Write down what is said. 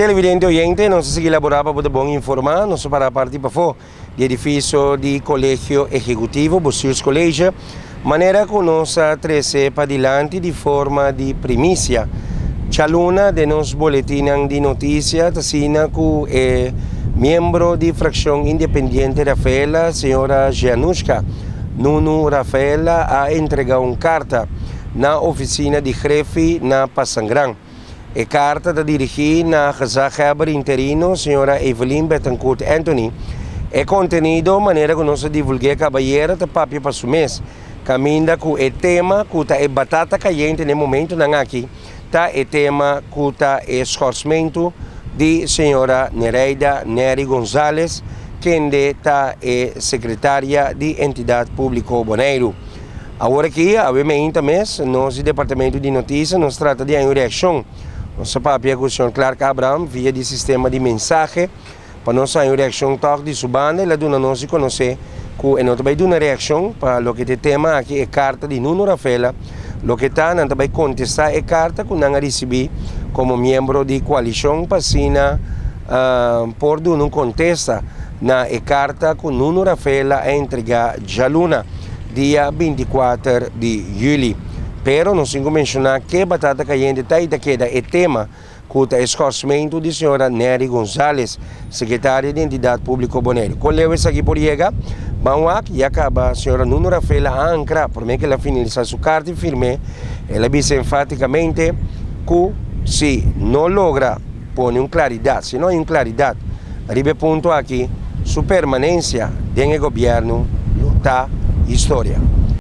Televidente oyente, nos a sigui laborá pa bo ta bon informá. Nos a para parti pafó di edifisio di Kolegio Ehekutivo, Bestuurscollege, manera ku nos a trese padilanti di forma di primisia. Djaluna den nos boletinnan di notisia ta asina ku e miembro di Frakshon Independiente Rafaela, señora Jeanushka Nunu Rafaela a entrega un karta na ofisina di Grefi na Pasangran. E karta ta dirigí na gezaghebber interino señora Evelyn Betancourt Anthony. E kontenido, manera ku nos a divulg'é kabayera, ta papia pa su mes, kaminda ku e tema ku ta e batata kayente na e momentunan aki ta e tema ku ta e schorsmentu di señora Nereida Nery Gonzalez, kende ta e sekretaria di Entidat Públiko Boneiru. Awor aki, awe meinta mes, nos di Departamento di Notisia nos trata di haña un reakshon. Nos a papia ku señor Clark Abraham via di sistema di mensahe pa nos haña un reakshon tòg di su banda. El a duna nos di konosé ku e no ta bai duna reakshon pa loke ta e tema aki, e karta di Nuno Rafaela. Loke ta, nan ta bai kontestá e karta ku nan a risibí komo miembro di koalishon pa asina por duna un kontesta na e karta ku Nuno Rafaela a entregá djaluna. dia 24 di juli. Pero nos tin ku menshoná ke batata kayente ta i ta keda e tema ku ta e skòrsmentu di señora Nery Gonzalez, sekretaria di Entidat Públiko Boneiru. Kon leu esaki por yega? Ban wak, ya kaba señora Nuno Rafael a ankra promé ku el a finalisá su karta i firm'é. El a bisa enfátikamente ku si no logra pone un klaridat, si no hay un klaridat riba e punto aki, su permanensia den e gobièrnu lo ta historia.